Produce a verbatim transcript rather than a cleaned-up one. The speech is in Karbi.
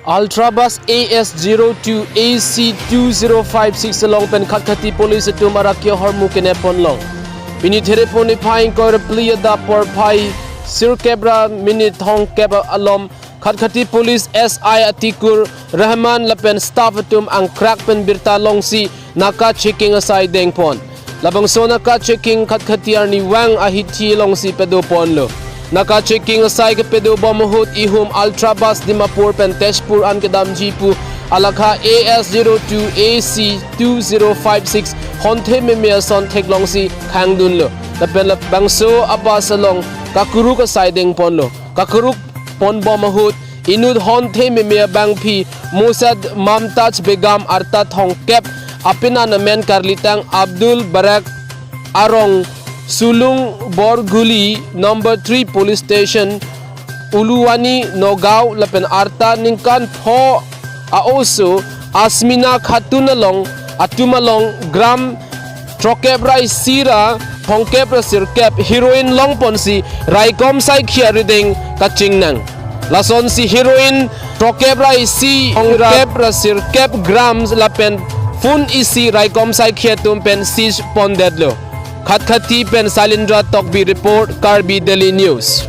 Ultra Bus A S zero two A C two zero five six along pen Khatkhati Police atum arak ke ahormu kenep pon long. Pini Therepo niphai ingkoi ra phli adap porphai sirkep ra minute thomkep alom Khatkhati Police S I Atikur Rahman lapen staff atum angkrak pen birta longsi naka checking asai deng pon. Labangso naka checking Khatkhati arnivang ahithi longsi pado ponlo. Naka checking asai kepadobom ahut ihum Ultra Bus Dimapur pen Tezpur an kedamji pu alakha A S zero two A C two zero five six honthe meme ason theklongsi khangdunlo. Lapen labangso a-bus along kakuruk asai deng ponlo. Kakuruk ponbom ahut inut honthe meme abangpi Musad Mamtaj Begum arta thomkep, apenan amen karlitang Abdul Barak, arong Sulung Borguli number three police station, Uluwani, Nagaon, lapen arta ningkan pho a-oso Asmina Khatun along, atum along gram throkep ra isi ra thomkep ra sirkep heroin longponsi raikom saikhi arideng kachingnang. Lasonsi heroin throkep ra isi thomkep ra sirkep grams lapen phone isi raikom saikhi atum pen seize pondetlo. Khatkhati pen Sailendra Tokbi report, Karbi Daily News.